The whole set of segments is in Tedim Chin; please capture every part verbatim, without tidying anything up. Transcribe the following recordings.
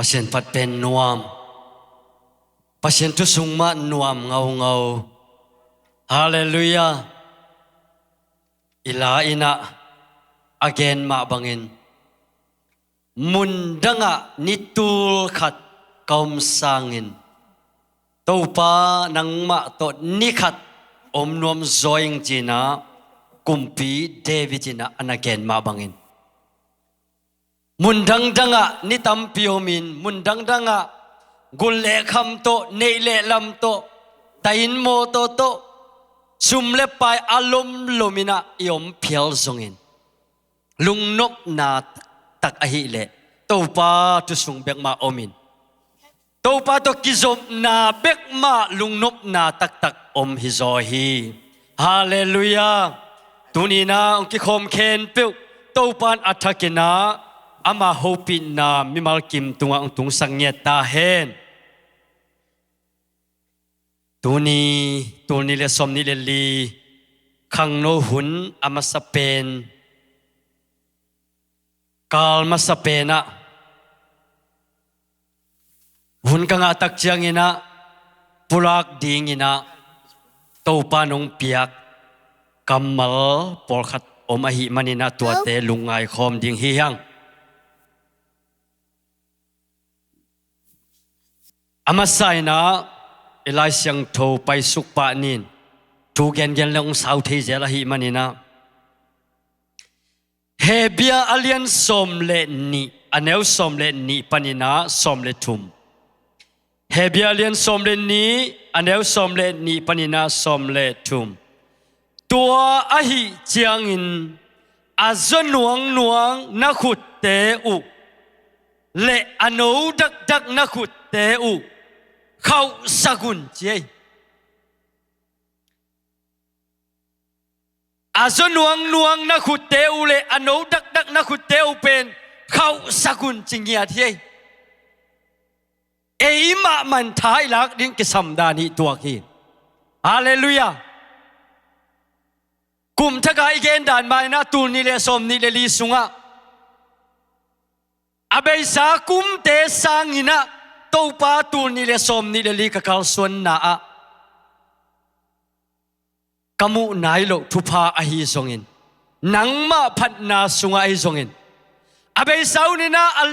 Pasian phat pen nuam. Pasian thu sung mah nuam ngaungau. Halleluiah. I la innah a gen mah bangin, mundangah ni tul khat ka om sangin, Topa nangmah tawh ni khat om nuam zaw ing cinah, kumpi David innah a na gen mah bangin, mun dangdangah ni tampi omin, mun dangdangah gul le kham tawh, neih le lam tawh, tahin mawtaw tawh, sum le pai a lomlom innah i om phial zongin, lungnopna taktak ahileh Topa thu sung bekmah omin, Topa tawh kizopna bekmah lungnopna taktak om hi zaw hi. Halleluiah. Tuninah hong kikhawm khempeuh Topa in a thakinah ama hopihna mimal kim tungah hong tungsak ngiat ta hen. Tuni, tul nih le sawm nih le li khangno hun a masa pen, kal masa penah hun ka ngah tak cianginah pulak dinginah Topa nong piak kammal pawlkhat om ahih maninah tuate lungngai khawm ding hi hang. A masa inah i Lai Siangtho paisuk pah nin, thu gengen le hong sau thei zel ahih maninah, Hebru a lian sawm le nih, a neu sawm le nih paninah sawm le thum. Hebru a lian sawm le nih, a neu sawm le nih paninah sawm le thum. Tua ahih ciangin a zaw nuangnuang na khutte uh le a no dakdak na khutte uh khauhsak un, ci ei. A zaw nuangnuang na khutte uh le a no dakdak na khutte uh pen khauhsak un, ci ngiat hi ei. Eimah mah in tha i lak ding kisam dan hi tuak hi. Halleluiah. Kum thakah i gen dan mah inah tul nih le sawm nih le li sungah a beisa kumte sanginah Topa tul nih le sawm nih le li ka kalsuanna ah ka muh nai loh thupha ahi zongin, nangmah phatna sungah ahi zongin, a beisa un inah a,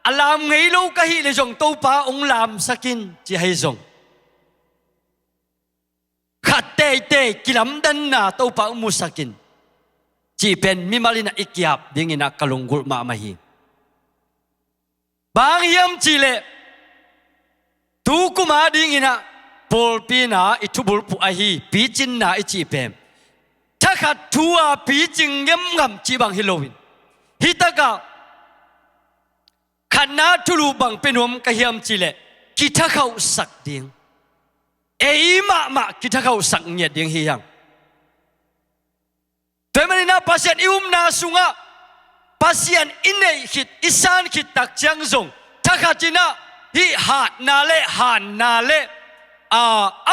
a lam ngei lo ka hih le zong Topa hong lamsak in, ci ahi zong, khat teitei kilamdanna Topa hong musak in, cih pen mimal inah i kiap dinginah ka lunggulh mahmah hi. Bang hiam cihleh, tu kum a dinginah pawlpi inah i thubulphuh ahi picinna i cih pen thakhat thu-a picing ngemngam cih bang hi loin, hi takah khatna thulu bang pia nuam ka hiam cihleh, kithakhauhsak ding. Eimah mah kithakhauhsak ngiat ding hi hang. Tua ahih maninah Pasian i upna sungah Pasian i neih khit, i san khit tak ciang zong thakhat inah hih hatna le hanna le, a,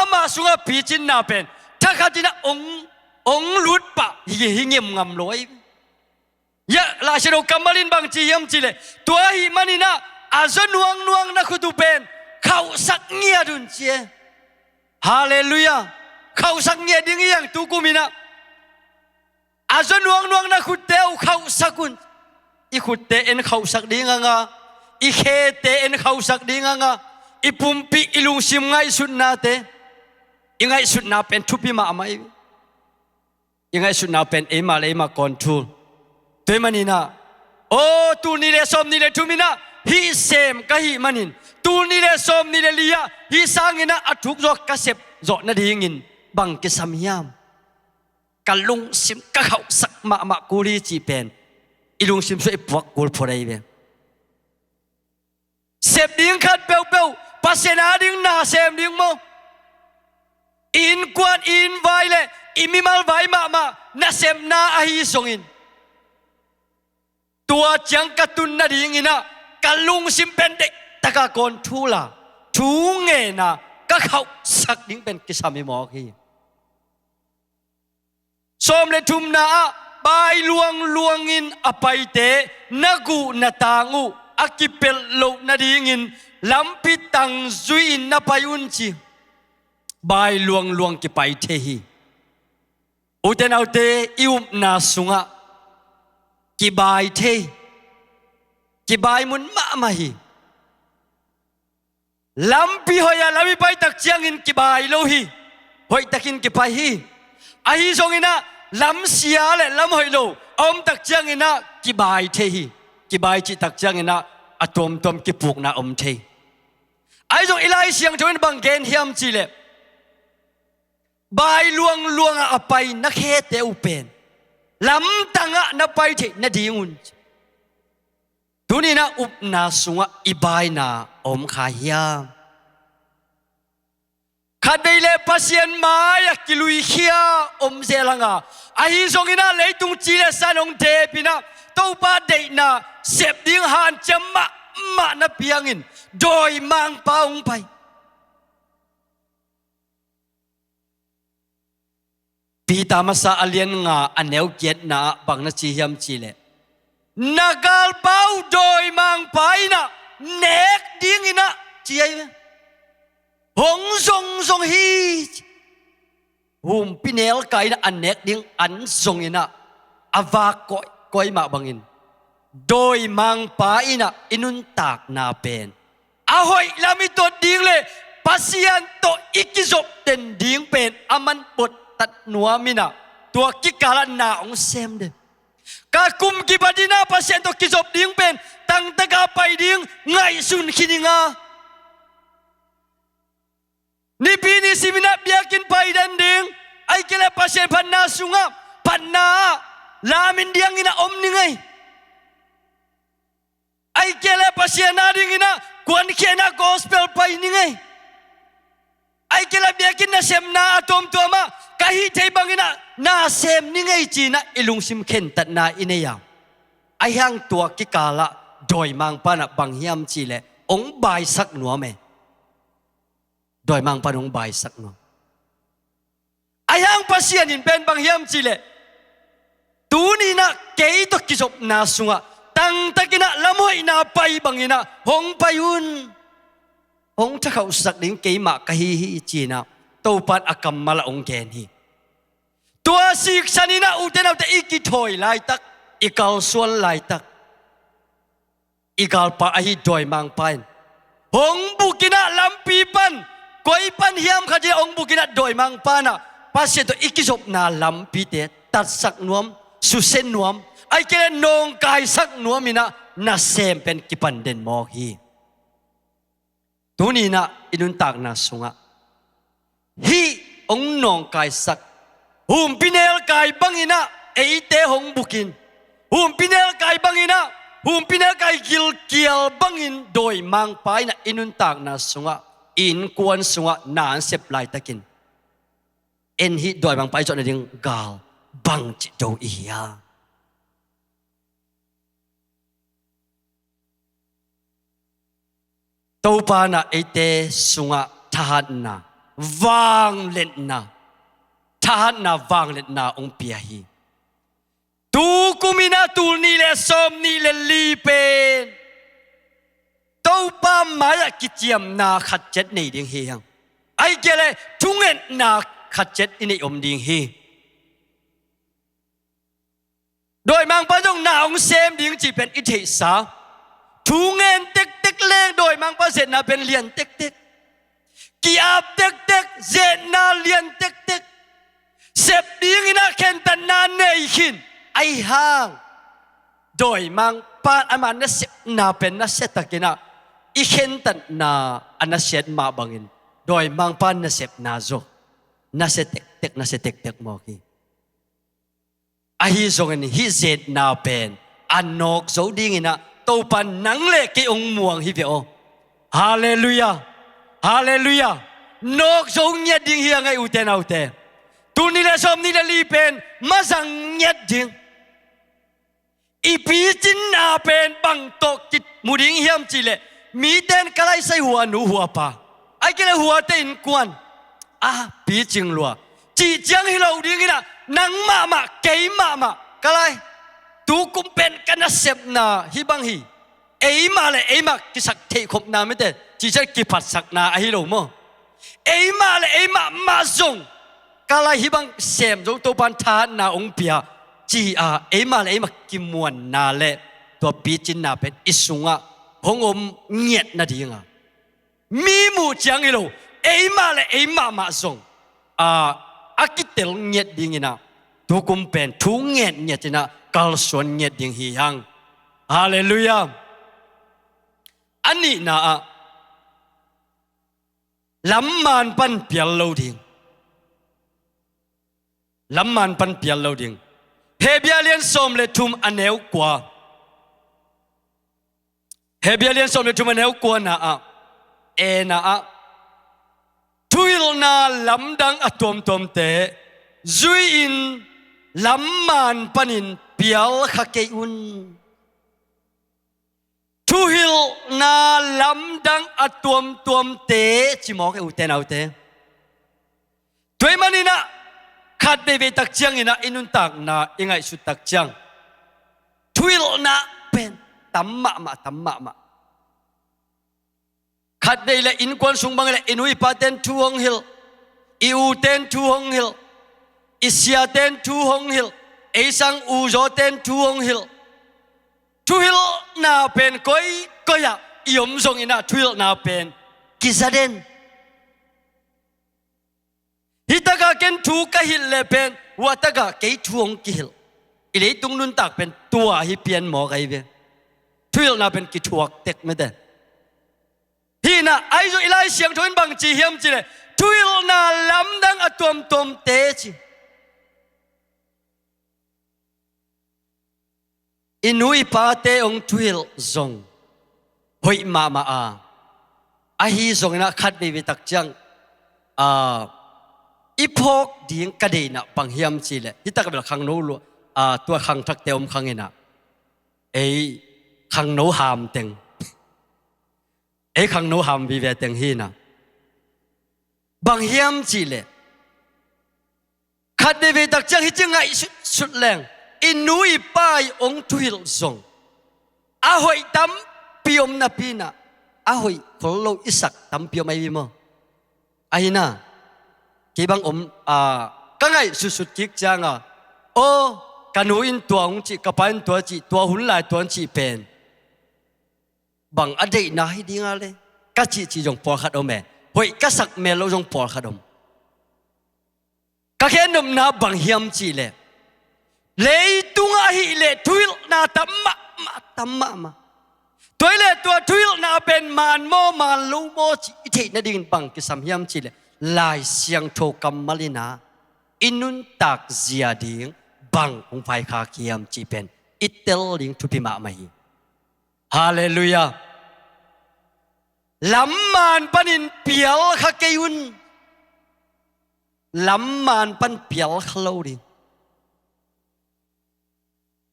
amah sungah picinna pen thakhat inah ong, ong lut pah hi, hi ngemngam lo ahi. Yah, Lai Siangtho kammal in bang ci hiam cihleh, tua ahih maninah a zaw nuangnuang na khut uh pen khauhsak ngiat un, ci e. Halleluiah. Khauhsak ngiat ding hi hang tu kum inah. A zaw nuangnuang na khutte uh khauhsak un. I khutte en khauhsak ding a nga, i khete en khauhsak ding a nga, i pumpi, i lungsim ngaihsutnate, i ngaihsutna pen thupi mahmah hi. I ngaihsutna pen eimah le eimah control. Tua ahih maninah, aw, tul nih le sawm nih le thum inah hih sem ka hih manin, tul nih le sawm nih le li-ah hih sanginah a thuk zawh ka sep zawh nadingin bang kisam hiam? Ka lungsim ka khauhsak mahmah kul hi cih pen i lungsim sungah i puak kul phot ahi ve. Sep ding khat peuhpeuh, Pasian ading na sem ding maw? I innkuan, i inn vai le i mimal vai mahmah nasepna ahi zongin, tua ciang ka tun nadinginah ka lungsim pen deihtaka control a, thu ngena ka khauhsak ding pen kisam hi mawk hi. Sawm le thumna ah, pai luangluangin a paite na guh na tang uh a kipelh loh nadingin lampi tang zui-in na pai un ci. Bai luangluang kipai thei hi. Ute naute, i upna sungah kibai thei, kibai mun mahmah hi. Lampi hoih ah lam i pai tak ciangin kibai lo hi. Hoih takin kipai hi. Ahi zongin ah lam sia le lam hoih lo a om tak ciangin ah kibai thei hi. Kibai cih tak ciangin ah a tuamtuam kipukna om thei. Ahi zong i Lai Siangtho in bang gen hiam cih leh, bai luangluang ah a pai na khete uh pen lamtang ah na pai theih nadingun. Tuni-in ah upna sungah i baina om kha hiam? Khatvei le Pasian mai-ah kiluikhia om zel hang a, ahi zongin ah leitung ci le san hong dep in ah Topa deihna sep ding hanciam mahmah na piangin dawimangpa hong pai. Peter masa a lian nga a neu giatna ah bang na ci hiam cih leh, na galpa uh dawimangpa in ah nek dingin ah ci ahi ve. Hong zongzong hi. Humpinelkai in ah a nek ding an zongin ah a vak kawikawi mah bangin dawimangpa in ah i nuntakna pen a hoih lam i tot ding le Pasian tawh i kizop den ding pen a man bottat nuam in ah tua kikal ah na hong sem den. Ka kum kipat in ah Pasian tawh kizop ding pen tangtak ah pai ding ngaihsun khin ing a, nipi ni sim in ah biakinn pai den ding, ahih kei leh Pasian phatna sungah phatna ah lamin diangin ah om ning ei. Ahih kei leh Pasian a dingin ah kuankhiatna gospel pai ning ei. Ahih kei leh biakinn nasepna a tuamtuam ah ka hih theih bangin ah na sem ning ei ci-in ah i lungsim khentatna i nei a, ahi hang tua kikal ah dawimangpa in ah bang hiam cih leh hong baisak nuam e. Dawimangpa in hong baisak nuam. Ahi hang Pasian in pen bang hiam cih leh, tuni-in ah kei tawh kizopna sungah tangtakin ah lam hoihna pai bangin ah hong pai un. Hong thakhauhsak ding keimah ka hi hi ci-in ah Topa in a kammal ah hong gen hi. Tua siksan in ah ute naute, i kithawi laitak, i kalsuan laitak, i galpa ahi dawimangpa in hong bukin ah lampi pan, koi pan hiam khat in ah hong bukin ah dawimangpa in ah Pasian tawh i kizopna lampite tatsak nuam, susia nuam, ahih kei leh nawngkaisak nuam in ah nasem pen kipan den mawk hi. Tuni-in ah i nuntakna sungah hih hong nawngkaisak, humpinelkai bangin ah eite hong bukin, humpinelkai bangin ah, humpinelkai gilkial bangin dawimangpa in ah i nuntakna sungah, i innkuan sungah na hong sep laitakin, en hih dawimangpa i zawh nading gal bangci do i hiam? Topa in ah eite sungah thahatna, vangliatna, thahatna vangliatna hong pia hi. Tu kum in ah tul nih le sawm nih le li pen Topa mai-ah kiciamna khat ciat nei ding hi hang. Ahih kei leh thungetna khat ciat i neih om ding hi. Dawimangpa zong na hong sem ding cih pen i theihsa. Thu ngen tektek leng dawimangpa zetna pen lian tektek. Ki-ap tektek, zetna lian tektek. Sep dingin ah khentatna nei khin. Ahi hang dawimangpa in ama nasepna pen nasiatakin ah i khentatna a nasiat mah bangin dawimangpa nasepna zong nasia tektek, nasia tektek mawk hi. Ahi zongin hih zetna pen a nawk zo dingin ah Topa in nang le kei hong muang hi ve aw. Halleluiah. Halleluiah. Nawk zo ngiat ding hi hang ei, ute naute. Tul nih le sawm nih le li pen mazang ngiat ding. I picinna pen bang tawh kimu ding hiam cih leh, mite in ka lai sai hua nu hua pa, ahih kei leh huate innkuan a picing lua cih ciang hi lo dingin ah, nang mahmah, kei mahmah, ka lai, tu kum pen ka nasepna hih bang hi. Eimah le eimah kisaktheihkhopna mite, ciciat kiphatsakna ahi lo maw? Eimah le eimah mah zong ka lai hih bang sem zo Topan thahatna hong pia, ci-a eimah le eimah kimuanna le tua picinna pen i sungah hong om ngiat nadinga, mi muh ciang hi lo, eimah le eimah mah zong a, a kitel ngiat dinginah, tukum pen thu ngiatngiat inah kalsuan ngiat ding hi hang. Halleluiah. A nihna ah, lamman pan pial lo ding. Lamman pan pial lo ding. Hebru lian sawm le thum a neu kua. Hebru lian sawm le thum a neu kuana ah, ena ah, thuhilhna lamdang a tuamtuamte zui-in lamman panin pial kha kei un. Thuhilhna lamdang a tuamtuamte ci mawk e, ute naute. Tua ahih maninah khat veivei tak cianginah i nuntakna i ngaihsut tak ciang, thuhilhna pen tam mahmah, tam mahmah. Khat vei le innkuan sung bang le i nu i paten thu hong hilh, i uten thu hong hilh, i siaten thu hong hilh, ei sang u zawten thu hong hilh. Thuhilhna pen koi, koi-ah i om zonginah thuhilhna pen kiza den. Hih takah ken thu ka hilh leh pen hua takah kei thu hong kihilh. I leitung nuntak pen tua hi pian mawk ahi ve. Thuhilhna pen kithuak tek mete. Hinah ahi zong i Lai Siangtho in bangci hiam cih leh, thuhilhna lamdang a tuamtuamte ci. I nu i pate hong thuhilh zong hoih mahmah a, ahi zonginah khat veivei tak ciang, a, i phawk ding ka deihna bang hiam cih leh, hih takah bel khangno lua, a, tua khangthakte om khanginah, ei khangno ham teng, ei khangno ham vive teng hinah. Bang hiam cih leh, khat veivei tak ciang hih ci ngaihsutsut leng, i nu i pa i hong thuhilh zong a hoih tampi om napi inah, a hoih khol lo i sak tampi om ahi maw? Ahi na, kei bang om, a, ka ngaihsutsut kik cianga, aw, ka nu in tua hong cih, ka pa in tua cih, tua hun lai tua hong cih pen bang a deihna hi dinga le ka cihcih zong pawlkhat om e. Hoih ka sak mel lo zong pawlkhat om. Ka khennopna bang hiam cih leh, leitung ahih leh thuhilhna tam mahmah, tam mahmah. Tua hi leh tua thuhilhna pen man maw, man lo maw cih i theih nadingin bang kisam hiam cih leh, Lai Siangtho kammal inah i nuntak zia ding bang hong vaikhak hiam cih pen i tel ding thupi mahmah hi. Halleluiah. Lamman panin pial kha kei un. Lamman pan pial kha lo ding.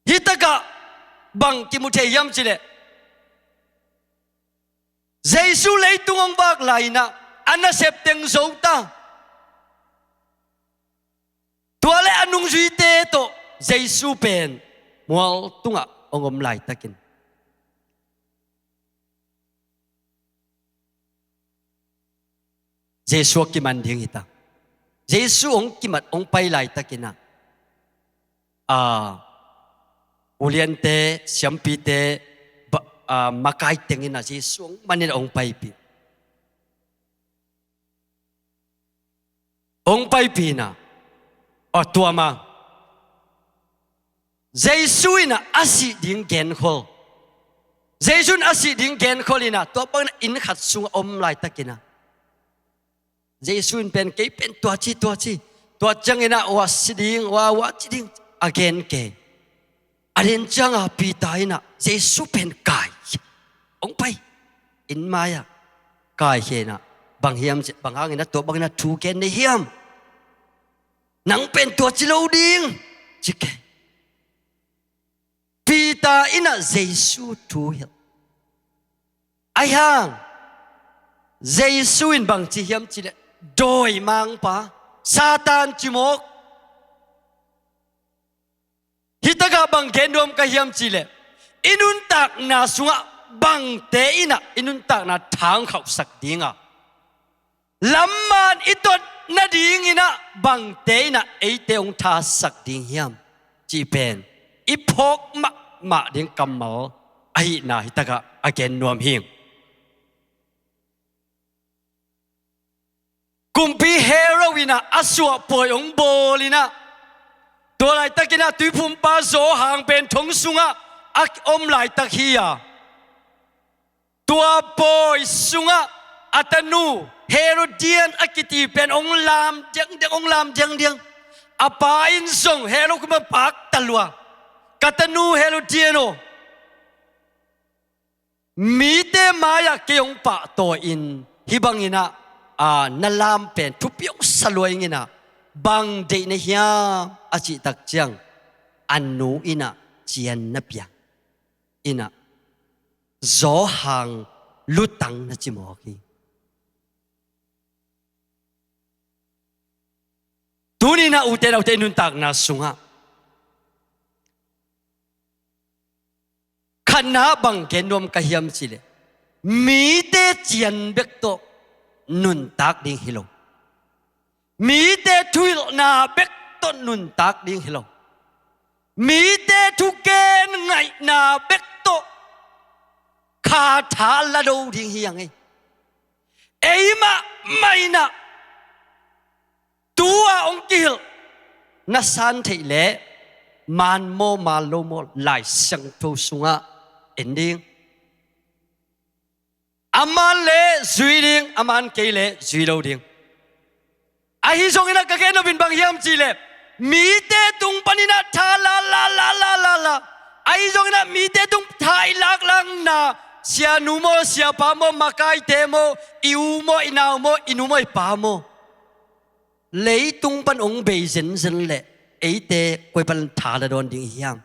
Hih takah bang kimu thei hiam cih leh, Jesu leitung hong vak lai-inah a nasep teng zo ta. Tua le a nungzuite tawh Jesu pen mual tungah hong om laitakin, Jesu a kiman ding hita. Jesu hong kimat hong pai laitakinah, a, uliante, siampite, ba, a, makai tenginah Jesu hong manin hong paipih. Hong paipihna, a, tuama. Jesu inah a sih ding genkhol. Jesu in a sih ding genkhol inah, tua bangin inn khat sungah om laitakinah, Jesu in pen, kei pen tua ci, tua ci, tua cianginah ua si ding, ua, ua ci ding a gen kei. A den cianga Peter inah Jesu pen kai, hong pai, inn mai-ah kaikhia inah, bang hiam cih, bang hanginah tua bangin a thu gen nei hiam? Nang pen tua ci lo ding, ci kei. Peter inah Jesu thu hilh. Ahi hang Jesu in bang ci hiam cih leh, dawimangpa, Satan ci mawk. Hih takah bang gen nuam ka hiam cih leh, i nuntakna sungah bangte in ah i nuntakna thangkhauhsak ding a, lamman i tot nadingin ah bangte in ah eite hong thasak ding hiam cih pen i phawk mahmah ding kammal ahihna hi takah a gen nuam hi. Kumpi Herod in ah a suahpawi hong bawl in ah, tua laitakin ah tuiphumpa Johan pen thong sungah a om laitak hi a, tua pawi sungah a tanu Herodian a kiti pen hong lam diangdiang, hong lam diangdiang. A pa in zong Herod kumah pakta lua, ka tanu Herodian aw, mite mai-ah kei hong pahtawi in hih bangin ah, aa, na lam pen thupi hong sa lua ing in ah, bang deih na hiam a cih tak ciang, a nu in ah cian na pia in ah, Johan lutang na ci mawk hi. Tuni-in ah ute naute i nuntakna sungah khatna bang gen nuam ka hiam cih leh, mite cian bek tawh nuntak ding hi lo. Mite thuhilhna bek tawh nuntak ding hi lo. Mite thugen ngaihna bek tawh kha tha la do ding hi hang ei. Ei mahmah in ah tu-a hong kihilh na san theih leh, man maw man lo maw, Lai Siangtho sungah en ding. A man leh zui ding, a man kei leh zui lo ding. Ahi zongin ah ka gen nop in bang hiam cih leh, mite tung panin ah tha la la la la la la, ahi zongin ah mite tung tha i laklakna, sianu maw, siapa maw, makaite maw, i u maw, i nau maw, i nu maw, i pa maw, leitung pan hong bei zenzen leh eite koi pan tha la dawn ding hiam?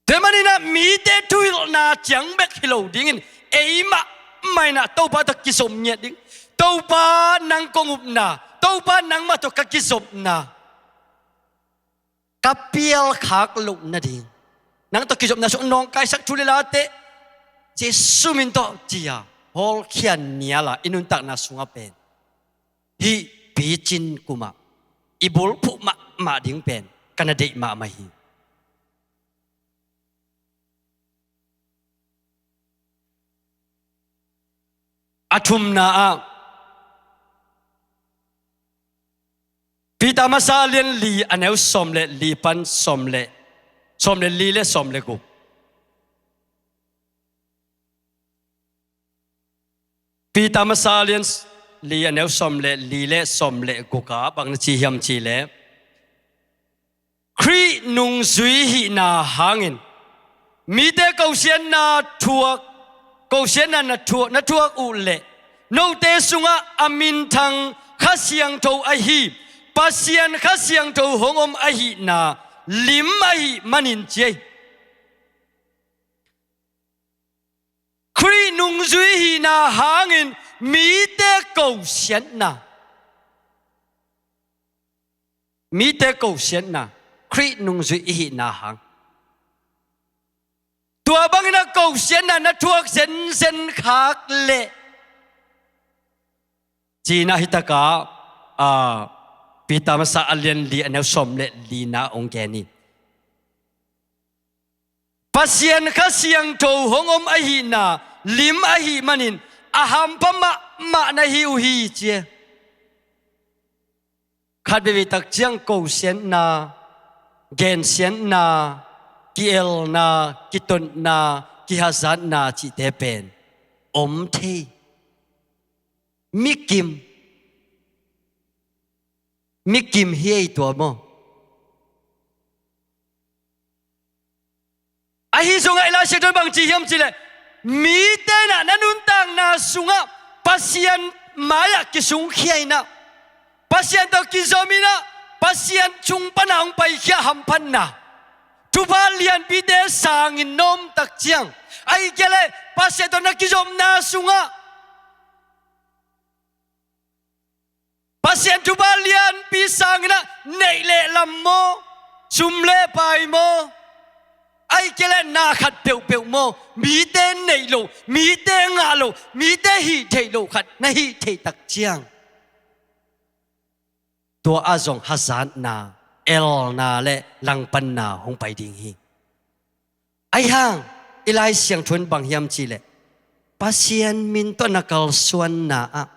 Tua manin ah mite thuhilhna ciang bek hi lo dingin, ei mahmah in ah Topa tawh kizop ngiat ding. Topa, nang kong upna, Topa, nangmah tawh ka kizopna, ka pialkhak loh nading, nang tawh kizopna sung nawngkaisak thu le late Jesu min tawh ci-a hawlkhia nial a, i nuntakna sungah pen hih picin kumah i bulphuh mahmah ding pen ka na deih mahmah hi. A thumna ah, Peter Masa a lian li, a neu sawm le li pan sawm le, sawm le li le sawm le guk. Peter Masa a lian li, a neu sawm le li le sawm le guk ah bang na ci hiam cih leh, Khrih nungzui hihna hangin mite kosiatna thuak, kosiatna na thuak, na thuak uh leh, note sungah a minthang Kha Siangtho ahi Pasian Kha Siangtho hong om ahihna lim ahih manin, ci ei. Khrih nungzui hihna hangin mite kosiatna, mite kosiatna, Khrih nungzui i hihna hang. Tua bangin a kosiatna na thuak zenzen khak leh, ci-in ah hih takah, a, Peter Masa a lian li, a neu sawm le lina hong gen hi. Pasian Kha Siangtho hong om ahihna lim ahih manin a hampha mahmah na hi uh hi, ci e. Khat veivei tak ciang kosiatna, gensiatna, ki-elna, kitotna, kihazatna cihte pen om thei. Mi kim, mi kim hi ei tua maw? Ahi zongah i Lai Siangtho in bang ci hiam cih leh, mite in ah na nuntakna sungah Pasian mai-ah kisungkhia in ah, Pasian tawh kizom in ah, Pasian sung pan a hong paikhia hamphatna, thupha lianpite sangin na om tak ciang, ahih kei leh Pasian tawh na kizopna sungah Pasian thupha lianpi sangin ah neih le lam maw, sum le pai maw, Ahih kei leh na khat peuhpeuh maw, mite neih loh, mite ngah loh, mite hih theih loh khat na hih theih tak ciang, tua ah zong hazatna, elna le langpanna hong pai ding hi. Ahi hang i Lai Siangtho in bang hiam cih leh, Pasian min tawh na kalsuanna ah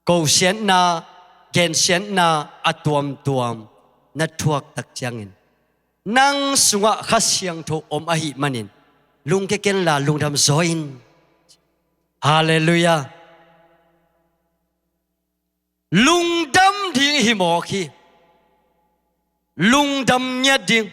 kosiatna, gensiatna a tuamtuam na thuak tak ciangin, nang sungah Kha Siangtho om ahih manin, lungkia kenla lungdam zaw in. Halleluiah. Lungdam ding hi mawk hi. Lungdam ngiat ding.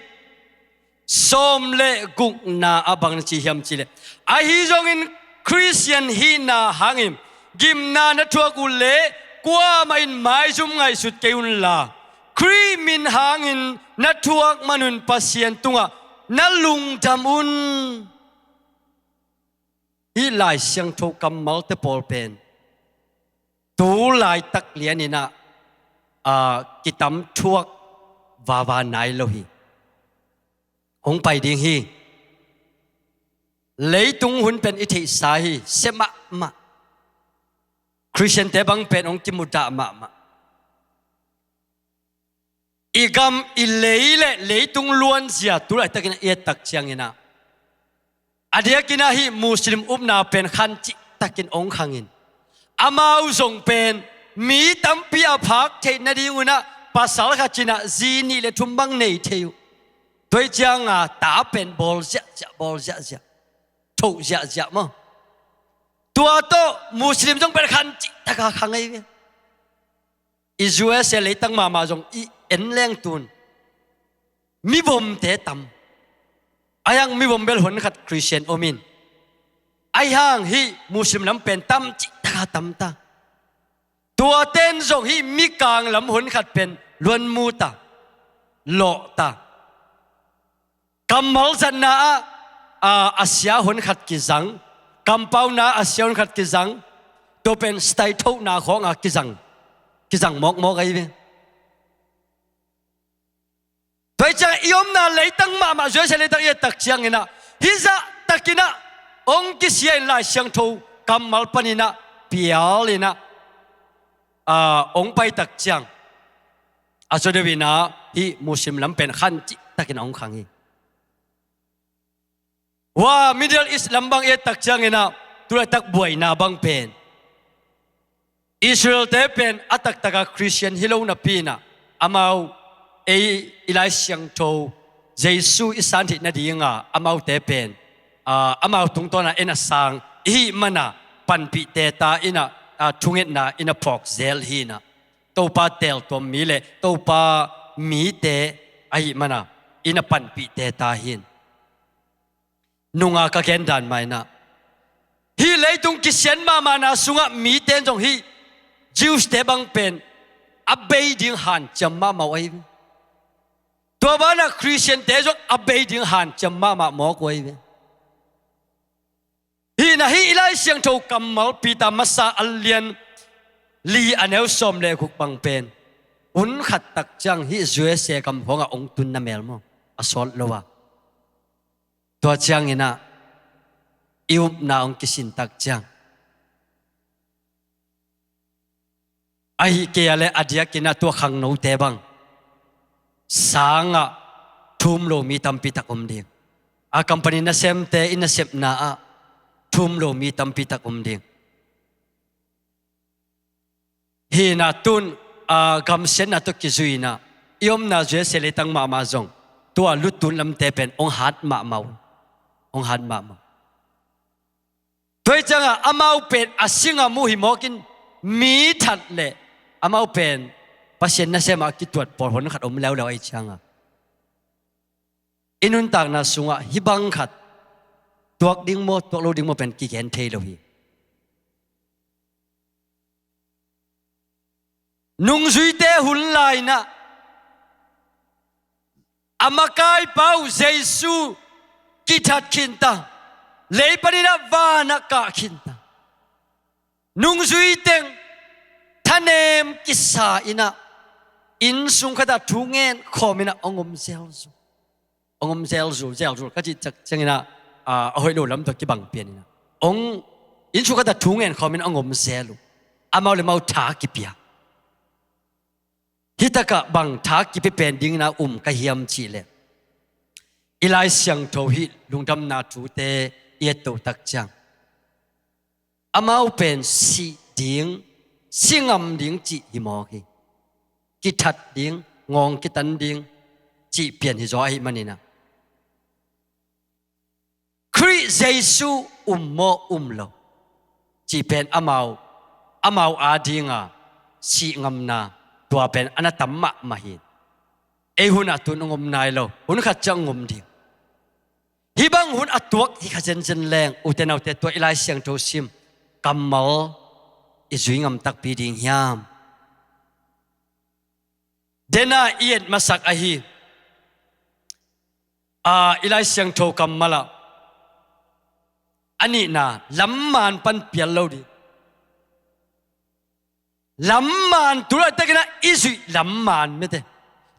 Sawm le gukna ah bang na ci hiam cih leh, ahi zongin Khristian hihna hangin gimna na thuak uh leh kuamah in maizum ngaihsut kei unla, Khrih min hangin na thuak manun Pasian tungah na lungdam un. Hih Lai Siangtho kammalte pawl pen tu laitak lianin ah, aa, kitam thuak vava nai lo hi. Hong pai ding hi. Leitung hun pen i theihsa hi, sia mahmah. Khristiante bang pen hong kimudah mahmah. I gam, i lei le leitung luanzia tu laitakin a i et tak ciangin ah, a diakin ah hih Muslim upna pen khan cihtakin hong khangin, amau zong pen mi tampi a phak theih nadingun ah pasal khat in ah zi nih le thum bang nei thei uh. Tua hi cianga ta pen bawl ziahziah, bawl ziahziah, thoh ziahziah maw. Tua tawh Muslim zong pen khan cihtaka khang ahi ve. I U S A leitang mahmah zong i en leng tun mivomte tam. Ahi hang mivom bel honkhat Khristian om in, ahi hang hih Muslim lam pen tam cihtaka tam ta. Tuate in zong hih mikang lam honkhat pen luanmu ta, lawh ta. Kammal zatna ah, aa, a sia honkhat kizang, kampauna ah a sia honkhat kizang, tua pen style thohna khawngah kizang, kizang mawkmawk ahi ve. Tua hi ciang i omna leitang mahmah, U S A leitang i et tak ciangin ah, hih zahtakin ah hong kisia in Lai Siangtho kammal panin ah pial in ah, aa, hong pai tak ciang, a zaw deuh in ah hih Muslim lam pen khan cihtakin ah hong khang hi. Hua Middle East lam bang i et tak ciangin ah, tu laitak buaina bang pen, Israel-te pen a taktaka Khristian hi lo napi in ah, amau ei i Lai Siangtho Jesu i san theih nadinga amaute pen, aa, amau tungtawn ah en a sang i hih man ah panpihte ta in ah, aa, thungetna in ah phawk zel hi in ah, Topa teeltuam mi le Topa mite ahih man ah in ah panpihte ta hi in. Nunga ka gen dan mah in ah, hih leitung kisiat mahmahna sungah mite in zong hih Jews-te bang pen a bei ding hanciam mahmah uh ahi ve. Tua banah Khristiante zong a bei ding hanciam mahmah mawk uh ahi ve. Hih in ah hih i Lai Siangtho kammal Peter Masa a lian li a neu sawm le guk bang pen, hun khat tak ciang hih U S A gam khawngah hong tun na mel maw, a sawt lo a. Tua ciangin ah i upna hong kisin tak ciang, ahih kei a leh a diakin ah tua khangnote bang sangah thum lo mi tampi tak om ding. A company nasemte i nasepna ah thum lo mi tampi tak om ding. Hih in ah tun, aa, gamsiatna tawh kizui in ah i omna U S A leitang mahmah zong tua lutun lamte pen hong hat mahmah uh. Hong hat mahmah uh. Tua hi ciangah amau pen a singam uh hi mawk in, mi that le amau pen Pasian nasem ah kituat pawl honkhat om leuleu ahi ciangah, i nuntakna sungah hih bang khat tuak ding maw, tuak lo ding maw pen kigen thei lo hi. Nungzuite hun lai-in ah a makaipa uh Jesu kithat khinta, lei panin ah vanah kah khinta. Nungzui teng thanem kisa in ah, innsung khatah thu ngen khawm in ah hong om zelzel. hong om zelzul zelzul ka cih ciangin ah, a hoih lo lam tawh kibang pian in ah, hong inn sung khat ah thu ngen khawmin hong om zel uh. Amau le amau tha kipia. Hi takah bang tha kipia pen dingin ah um ka hiam cih leh, i Lai Siangtho hih lungdamna thute i et toh tak ciang, amau pen sih ding, si ngam ding cih hi mawk hi. Kithat ding, ngawng kitan ding cih pian hi zaw ahih manin ah, Khrih Jesu um maw um lo cih pen amau, amau adinga sih ngamna tua pen a na tam mahmah hi. Ei hun ah tun hong om nai lo, hun khat ciang hong om ding. Hih bang hun a tuak hi kha zenzen leng, ute naute, tua i Lai Siangtho sim kammal i zui ngam takpi ding hiam? Dena i et masak ahi, a, i Lai Siangtho kammal ah a nihna, lamman pan pial lo ding. Lamman, tu laitakin ah i zuih lamman, mete.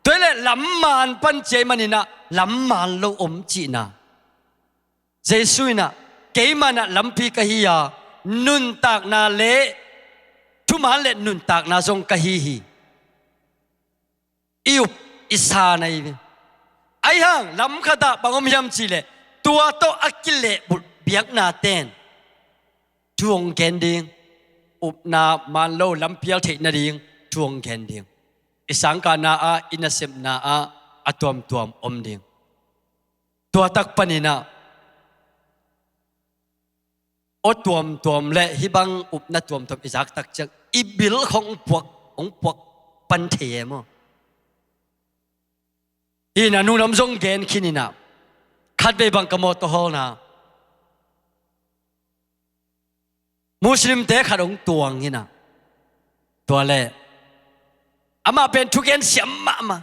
Tua hi leh lamman pan ci ahih manin ah lamman lo om cihna. Jesu in ah, keimah in ah lampi ka hi a, nuntakna le, thuman le nuntakna zong ka hi hi. I up i san ahi ve. Ahi hang lam khat ah bang om hiam cih leh, tua tawh a kilehbulh biaknate'n thu hong gen ding, upna man lo lam pial theih nading thu hong gen ding. I sangkahna ah, i nasepna ah a tuamtuam om ding. Tua tak panin ah aw tuamtuam le hih bang upna tuamtuam i zak tak ciang i bil khawng hong puak, hong puak pan thei e maw? Hi in ah nunglam zong gen khin in ah, khatvei bang ka mawtaw hawlna, Muslimte khat hong tuang hi in ah, tua leh amah pen thugen siam mahmah,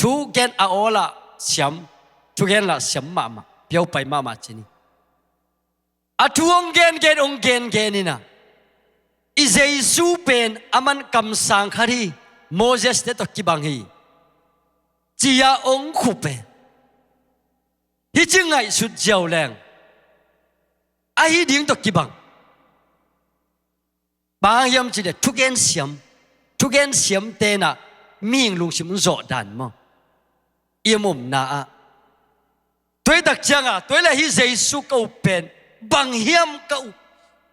thugen a awl ah siam, thugen lah siam mahmah, piaupai mahmah ci ni. A thu hong gengen, hong gengen in ah, i Jesu pen aman kamsang khat hi, Moses-te tawh kibang hi, ci-a hong khup e. Hih ci ngaihsut ziau leng, ahi ding tawh kibang. Bang hang hiam cih leh thugen siam, thugen siamte'n ah mihing lungsim hong zawh dan maw? I om omna ah. Tua hi tak ciang a, tua hi leh hih Jesu ka up pen bang hiam ka up?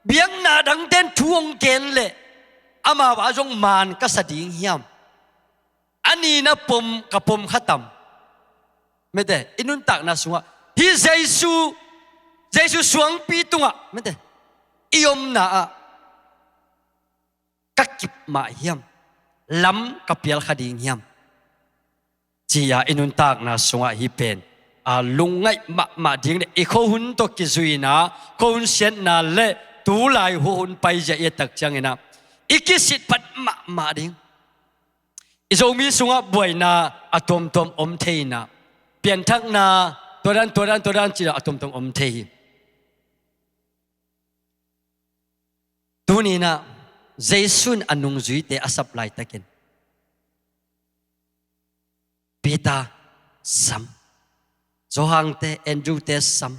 Biakna dangte'n thu hong gen leh amau a zong man ka sa ding hiam? A nihna pom ka pom kha tam. Mete, i nuntakna sungah hih Jesu, Jesu suangpi tungah, mete, i omna ah ka kip mah hiam, lam ka pial kha ding hiam, ci-a i nuntakna sungah hih pen a lungngaih mahmah ding le i khuahun tawh kizuina, khuahun siatna le tulai khuahun paizia i et tak ciangin ah i kisitphat mahmah ding. I Zomi sungah buaina a tuamtuam om thei in ah, pianthakna, tua dan, tua dan, tua dan ci-a a tuamtuam om thei hi. Tuni in ah Jesu in a nungzuite a sap laitakin, Peter sam, Johan-te, Andrew-te sam,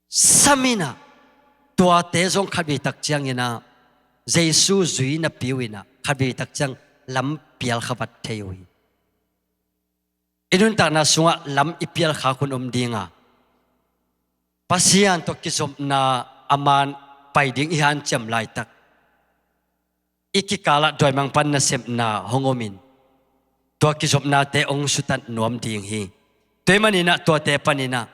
sam in ah, tuate zong khatvei tak ciangin ah Jesu zui napi uh in ah khatvei tak ciang lam pial kha vat thei uh hi. I nuntakna sungah lam i pial khak hun om ding a, Pasian tawh kizopna a man pai ding i hanciam laitak, i kikalah dawimangpa nasepna hong om in, tua kizopnate hong sutat nuam ding hi. Tua ahih manin ah tuate panin ah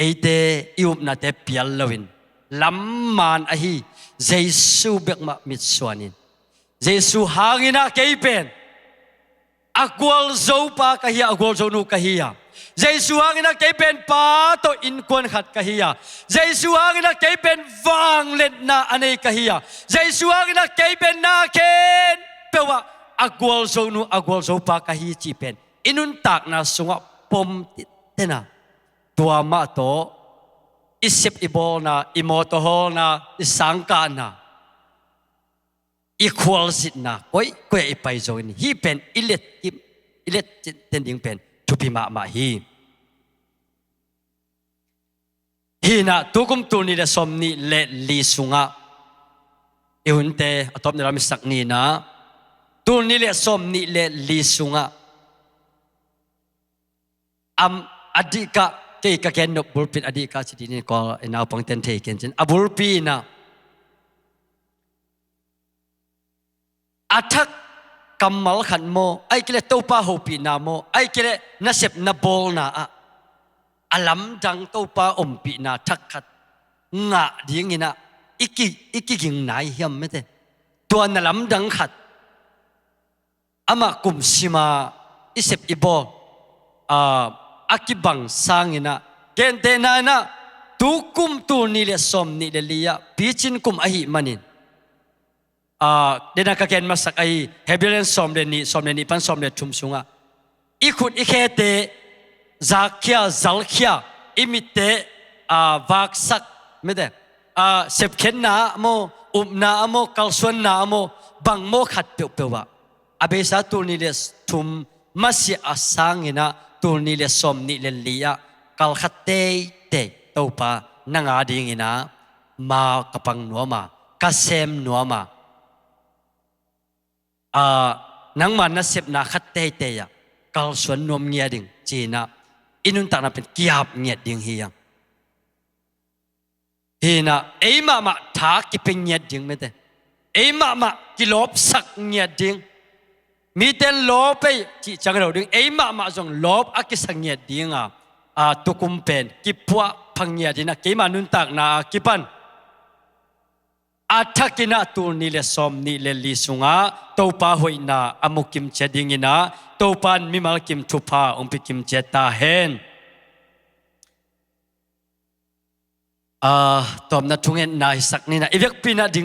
eite i upnate pial loin, lam man ahi Jesu bek mah mitsuan in, Jesu hangin ah kei pen a gualzopa ka hi a, a gualzonu ka hi a, Jesu hangin ah kei pen Pa tawh innkuan khat ka hi a, Jesu hangin ah kei pen vangliatna a nei ka hi a, Jesu hangin ah kei pen na khempeuh ah a gualzonu, a gualzopa ka hi cih pen i nuntakna sungah pom titena, tua mah tawh i sep i bawlna, i mawtaw hawlna, i sangkahna, i khualzinna, koikoi ah i pai zongin hih pen i letkip, i let ten ding pen thupi mahmah hi. Hinah tukum tul nih le sawm nih le li sungah i hunte a tawpna lam i sak ninah tul nih le sawm nih le li sungah am a dihkah kei ka gen nop bulpi in a dihkah ci dinin kawl i naupang ten thei ken cin a bulpi inah a thak kammal khat maw, ai kile Topa hopihna maw, ai kile nasepna bawlna ah a lamdang Topa ompihna thak khat ngah dinginah i ki, i kiging nai hiam mete. Tua na lamdang khat amah kum sima i sep i bawl a kibang sanginah gentehna inah tukum tul nih le sawm nih le li ah picin kum ahih manin dena ka gen masak ahi Hebrew sawm le nih, sawm le nih pan sawm le thum sungah i khut i khete zakkhia, zalkhia, i mitte vaksak mete, sepkhiatna ah maw, upna ah maw, kalsuanna ah maw, bang maw khat peuhpeuh ah a beisa tul nih le thum masiah a sanginah tul nih le sawm nih le li ah kalkhat teitei Topa nang a dinginah ma ka pang nuama, ka sem nuama, nangma nasepna khat teitei ah kalsuan nuam ngiat ding cinah i nuntakna pen kiap ngiat ding hi ang. Hinah ei mahmah tha kipia ngiat ding mete, ei mahmah kilawpsak ngiat ding. Miten lawp ei cih ciang lo ding, ei mahmah zong lawp a kisa ngiat dinga tukum pen kipuah pha ngiat inah keima nuntakna a kipan a thakinah tul nih le sawm nih le li sungah Topa hoihna a mukim ciat dinginah Topa in mimal kim thupha ong pikim ciat ta hen. Tawpna thungetna hisak ninah i vekpi inah ding